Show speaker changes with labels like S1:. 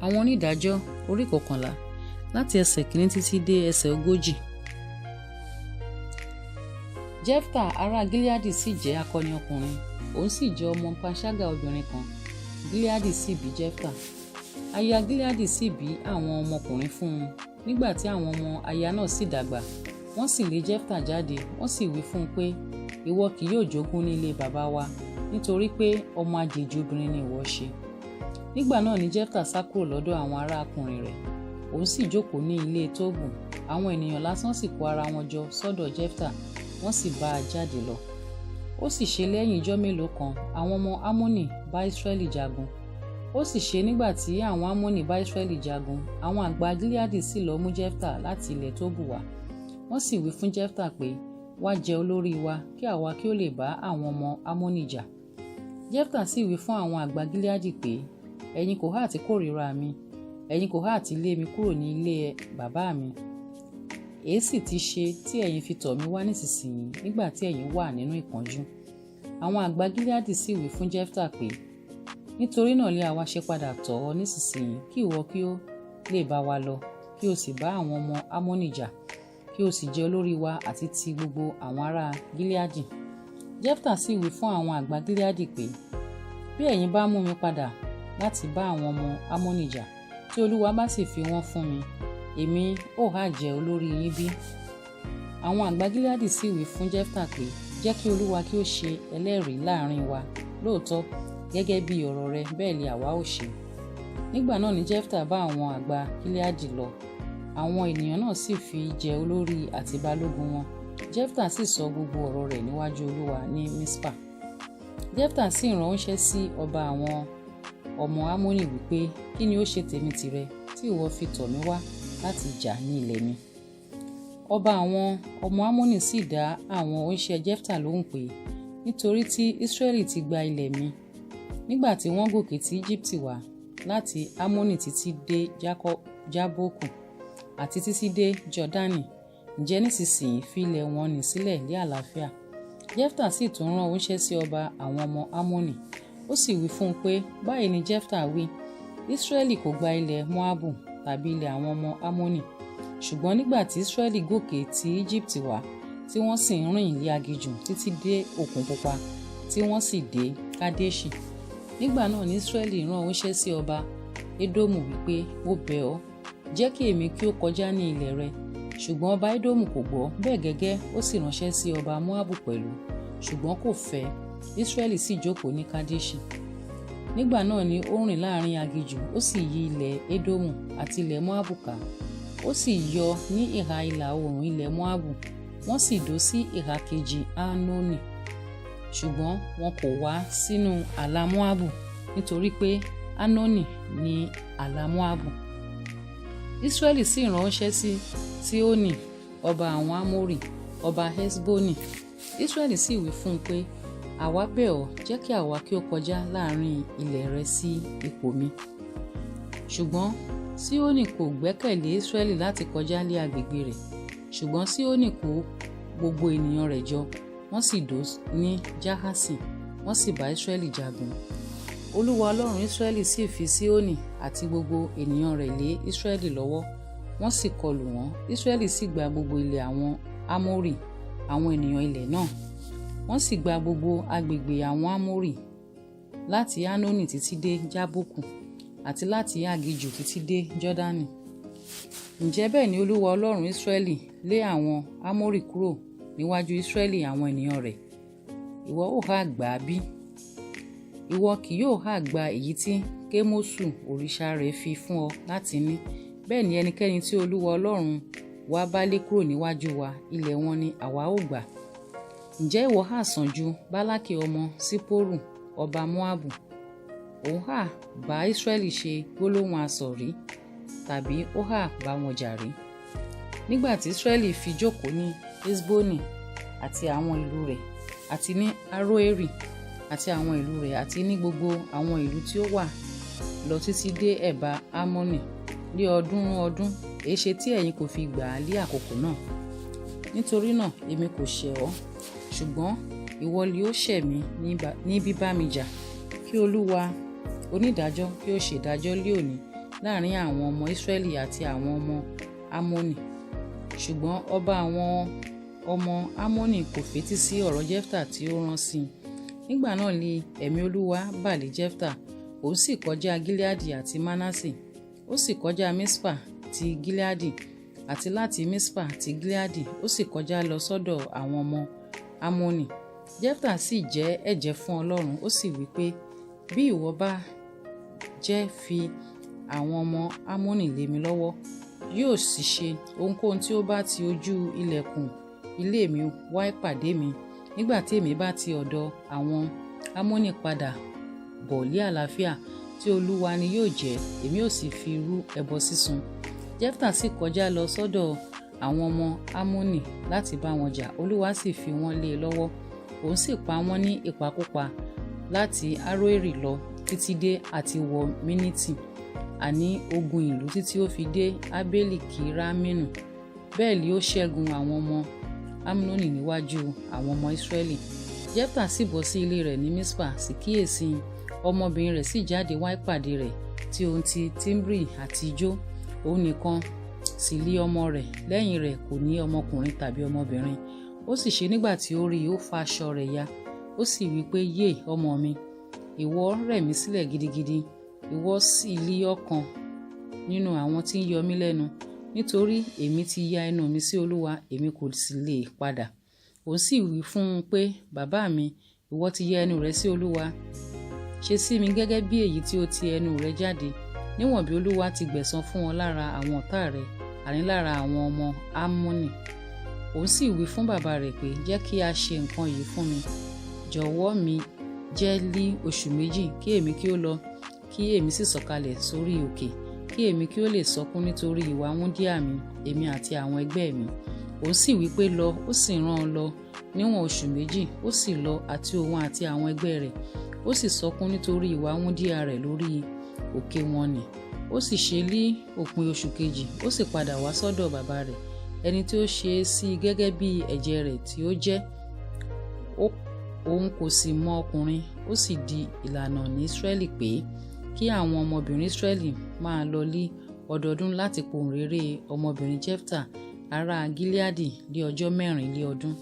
S1: Àwọn onídàájọ́ orí 11, láti ẹsẹ̀ 1 títí dé ẹsẹ̀ 40. Jefta ará Gileadi sì jẹ́ akọni ọkùnrin, òun sì jẹ́ ọmọ panṣágà obìnrin kan, Gileadi sì bí Jefta. Aya Gileadi sì bí àwọn ọmọkùnrin fún un. Nígbà tí àwọn ọmọ aya náà sì dàgbà, wọ́n sì lé Jefta jáde, wọ́n sì wí fún un pé, "Ìwọ kì yóò jogún ní ilé baba wa, nítorí pé ọmọ àjèjì obìnrin ni ìwọ ṣe." Nígbà náà ni Jefta sá kúrò lọ́dọ̀ àwọn arákùnrin rẹ̀, òun sì jókòó ní ilé Tóbù. Àwọn ènìyàn lásán sì kó ara wọn jọ sọ́dọ̀ Jefta, wọ́n sì bá a jáde lọ. Ó sì ṣe lẹ́yìn ijọ́ mélòó kan, àwọn ọmọ Ammoni bá Israẹli jagun. Ó sì ṣe nígbà tí àwọn Ammoni bá Israẹli jagun, àwọn àgbà Gileadi sì lọ mú Jefta láti ilẹ̀ Tóbù wá. Wọ́n sì wí fún Jefta pé, "Wá jẹ́ olórí wa, kí àwa kí ó lè bá àwọn ọmọ Ammoni jà." Jefta sì wí fún àwọn àgbà Gileadi pé, "Ẹ̀yin kò háà ti kórìíra mi, ẹ̀yin kò háà ti lé mi kúrò ní ilé bàbá mi. Èé sì ti ṣe tí ẹ̀yin fi tọ̀ mí wá nísinsìnyí nígbà tí ẹ̀yin wà nínú ìpọ́njú?" Àwọn àgbà Gileadi sì wí fún Jefta pé, "Nítorí náà lé àwa ṣe padà tọ̀ ọ́ nísinsìnyí, kí ìwọ kí ó lè bá wa lọ, kí o sì bá àwọn ọmọ Ammoni jà, kí o sì jẹ́ olórí wa àti ti gbogbo àwọn ará Gileadi." Jefta sì wí fún àwọn àgbà Gileadi pé, "Bí ẹ̀yin bá mú mi padà láti bá àwọn ọmọ Ammoni jà, tí Olúwa bá sì fi wọ́n fún mi, èmi ó ha jẹ́ olórí yín bí?" Àwọn àgbà Gileadi sì wí fún Jefta pé, "Jẹ́ kí Olúwa kí ó ṣe ẹlẹ́rìí láàrin wa lóòótọ́, gẹ́gẹ́ bí ọ̀rọ̀ rẹ bẹ́ẹ̀ li àwa ó ṣe." Nígbà náà ni Jefta bá àwọn àgbà Gileadi lọ. Àwọn ènìyàn náà sì fi jẹ olórí àti balógun wọn. Jefta sì sọ gbogbo ọ̀rọ̀ rẹ̀ níwájú Olúwa ní Mispa. Jefta sì ránṣẹ́ sí ọba àwọn ọmọ Ammoni wípé, "Kí ni ó ṣe tèmi tìrẹ tí ìwọ fi tọ̀ mí wá láti jà ní ilẹ̀ mi?" Ọba àwọn ọmọ Ammoni sì dá àwọn oníṣẹ́ Jefta lóhùn pé, "Nítorí tí Israẹli ti gba ilẹ̀ mi, nígbà tí wọ́n gòkè ti Íjíbítì wá láti Ammoni títí dé Jaboku àti títí dé Jordani, ǹjẹ́ nísinsìnyí fi ilẹ̀ wọn nì sílẹ̀ ní àlàáfíà." Jefta sì tún rán oníṣẹ́ sí ọba àwọn ọmọ Ammoni, ó sì wí fún un pé, "Báyìí ni Jefta wí, Israẹli kò gba ilẹ̀ Moabu tàbí ilẹ̀ àwọn ọmọ Ammoni. Ṣùgbọ́n nígbà tí Israẹli gòkè ti Íjíbítì wá, tí wọ́n sì ń rìn ní aginjù títí dé Òkun Pupa, tí wọ́n sì dé Kadeṣi, nígbà náà ni Israẹli rán oníṣẹ́ sí ọba Édómù wípé, 'Mo bẹ̀ ọ́, jẹ́ kí èmi kí ó kọjá ní ilẹ̀ rẹ.' Ṣùgbọ́n ọba Édómù kò gbọ́, bẹ́ẹ̀ gẹ́gẹ́ ó sì ránṣẹ́ sí ọba Moabu pẹ̀lú, ṣùgbọ́n kò fẹ́. Israẹli sì jókòó ní Kadeṣi. Nígbà náà ni ó rìn láàrin aginjù, ó sì yí ilẹ̀ Édómù àti ilẹ̀ Moabu ká. Ó sì yọ ní ìhà ìlà oòrùn ilẹ̀ Moabu, wọ́n sì dó sí ìhà kejì Arnoni, ṣùgbọ́n wọn kò wá sínú ààlà Moabu, nítorí pé Arnoni ní ààlà Moabu. Israẹli sì ránṣẹ́ sí Sihoni ọba àwọn Amori, ọba Heṣboni. Israẹli sì wí fún un pé, 'Àwa bẹ̀ ọ́, jẹ́ kí àwa kí ó kọjá láàrin ilẹ̀ rẹ sí ipò mi.' Ṣùgbọ́n Sihoni kò gbẹ́kẹ̀lé Israẹli láti kọjá lé agbègbè rẹ̀. Ṣùgbọ́n Sihoni kó gbogbo ènìyàn rẹ̀ jọ, wọ́n sì dó ní Jahasi, wọ́n sì bá Israẹli jagun. Olúwa Ọlọ́run Israẹli sì fi Sihoni àti gbogbo ènìyàn rẹ̀ lé Israẹli lọ́wọ́, wọ́n sì kọlù wọ́n. Israẹli sì gba gbogbo ilẹ̀ àwọn Amori, àwọn ènìyàn ilẹ̀ náà. Wọ́n sì gba gbogbo agbègbè àwọn Amori láti Arnoni títí dé Jaboku, àti láti aginjù títí dé Jordani. Ǹjẹ́ bẹ́ẹ̀ ni Olúwa Ọlọ́run Israẹli lé àwọn Amori kúrò níwájú Israẹli àwọn ènìyàn rẹ̀. Ìwọ ó ha gbà á bí? Ìwọ kì yóò ha gba èyí tí Kemoṣu òrìṣà rẹ̀ fi fún ọ láti ní? Bẹ́ẹ̀ ni ẹnikẹ́ni tí Olúwa Ọlọ́run wa bá lé kúrò níwájú wa, ilẹ̀ wọn ni àwa ó gbà. Ǹjẹ́ ìwọ ha sàn ju Bálákì ọmọ Sípòrù ọba Moabu? Òun ha bá Israẹli ṣe gbólóhùn asọ̀ rí, tàbí ó ha bá wọn jà rí? Nígbà tí Israẹli fi jókòó ní Heṣboni àti àwọn ìlú rẹ̀, àti ní Aroeri àti àwọn ìlú rẹ̀, àti ní gbogbo àwọn ìlú tí ó wà lọ títí dé ẹ̀bá Ammoni ní ọ̀ọ́dúnrún ọdún, èéṣe tí ẹ̀yin kò fi gbà á lé àkókò náà? Nítorí náà èmi kò ṣẹ̀ ọ́, ṣùgbọ́n ìwọ li ó ṣẹ̀ mí ní bíbá mi jà. Kí Olúwa onídàájọ́ kí ó ṣe ìdájọ́ lé òní láàrin àwọn ọmọ Israẹli àti àwọn ọmọ Ammoni. Ṣùgbọ́n ọba àwọn ọmọ Ammoni kò fetí sí ọ̀rọ̀ Jefta tí ó rán sí i. Nígbà náà ni ẹ̀mí Olúwa bà lé Jefta, òun sì kọjá Gileadi àti Manase, ó sì kọjá Mispa ti Gileadi, àti láti Mispa ti Gileadi ó sì kọjá lọ sọ́dọ̀ àwọn ọmọ Ammoni. Jefta sì jẹ́ ẹ̀jẹ́ fún Ọlọ́run, ó sì wí pé, bí ìwọ bá jẹ́ fi àwọn ọmọ Ammoni lé mi lọ́wọ́, yóò sì ṣe ohunkóhun tí ó bá ti ojú ilẹ̀kùn ilé mi wá ìpàdé mi, nígbà tí èmi bá ti ọ̀dọ̀ àwọn Ammoni padà bọ̀ lé àlàáfíà, tí Olúwa ni yóò jẹ́, èmi ó sì fi rú ẹbọ sísun. Jefta sì kọjá lọ sọ́dọ̀ àwọn ọmọ Ammoni láti bá wọn jà, Olúwa sì fi wọ́n lé e lọ́wọ́, òun sì pa wọ́n ní ìpakúpa láti Aroeri lọ títí dé àti wọ Minniti, àní ogun ìlú títí ó fi dé Abeli Kiraminu. Bẹ́ẹ̀ li ó ṣẹ́gun àwọn ọmọ Amnoni níwájú àwọn ọmọ Israẹli. Jefta sì bọ́ sí ilé rẹ̀ ní Mispa, sì kíyèsí, ọmọbìnrin rẹ̀ sì jáde wá ìpàdé rẹ̀ tí òun ti Timbri àti ijó, òun nìkan sì lé ọmọ rẹ̀, lẹ́yìn rẹ̀ kò ní ọmọkùnrin tàbí ọmọbìnrin. Ó sì ṣe nígbà tí ó rí i, ó fa aṣọ rẹ̀ ya, ó sì wí pé, yé ọmọ mi, ìwọ rẹ̀ mí sílẹ̀ gidigidi, ìwọ sì lé ọ̀kan nínú àwọn tí ń yọ mí lẹ́nu, nítorí èmi ti ya ẹnu mi sí Olúwa, èmi kò sì lè padà. Òun sì wí fún un pé, bàbá mi, ìwọ ti ya ẹnu rẹ sí Olúwa, ṣe sí mi gẹ́gẹ́ bí èyí tí ó ti ẹnu rẹ jáde, níwọ̀n bí Olúwa ti gbẹ̀san fún ọ lára àwọn ọ̀tá rẹ, àní lára àwọn ọmọ Ammoni. Òun sì wí fún bàbá rẹ̀ pé, jẹ́ kí a ṣe nǹkan yìí fún mi, jọ̀wọ́ mi jẹ́ lí oṣù méjì, kí èmi kí ó lọ, kí èmi sì sọ̀kalẹ̀ sórí òkè, kí èmi kí ó lè sọkún nítorí ìwà wúńdíá mi, èmi àti àwọn ẹgbẹ́ mi. Òun sì wí pé, lọ, ó sì rán an lọ níwọ̀n oṣù méjì, ó sì lọ àti òun àti àwọn ẹgbẹ́ rẹ̀, ó sì sọkún nítorí ìwà wúńdíá rẹ̀ lórí òkè wọn nì. Ó sì ṣe lí òpin oṣù kejì, ó sì padà wá sọ́dọ̀ bàbá rẹ̀, ẹni tí ó ṣe é sí gẹ́gẹ́ bí ẹ̀jẹ̀ rẹ̀ tí ó jẹ́, òun kò sì mọ ọkùnrin. Ó sì di ìlànà ní Ísírẹ́lì pé kí àwọn ọmọbìnrin Ísírẹ́lì máa lọ lí ọdọọdún láti pohùnréré ọmọbìnrin Jefta ará Gileadi lé ọjọ́ mẹ́rin lé ọdún.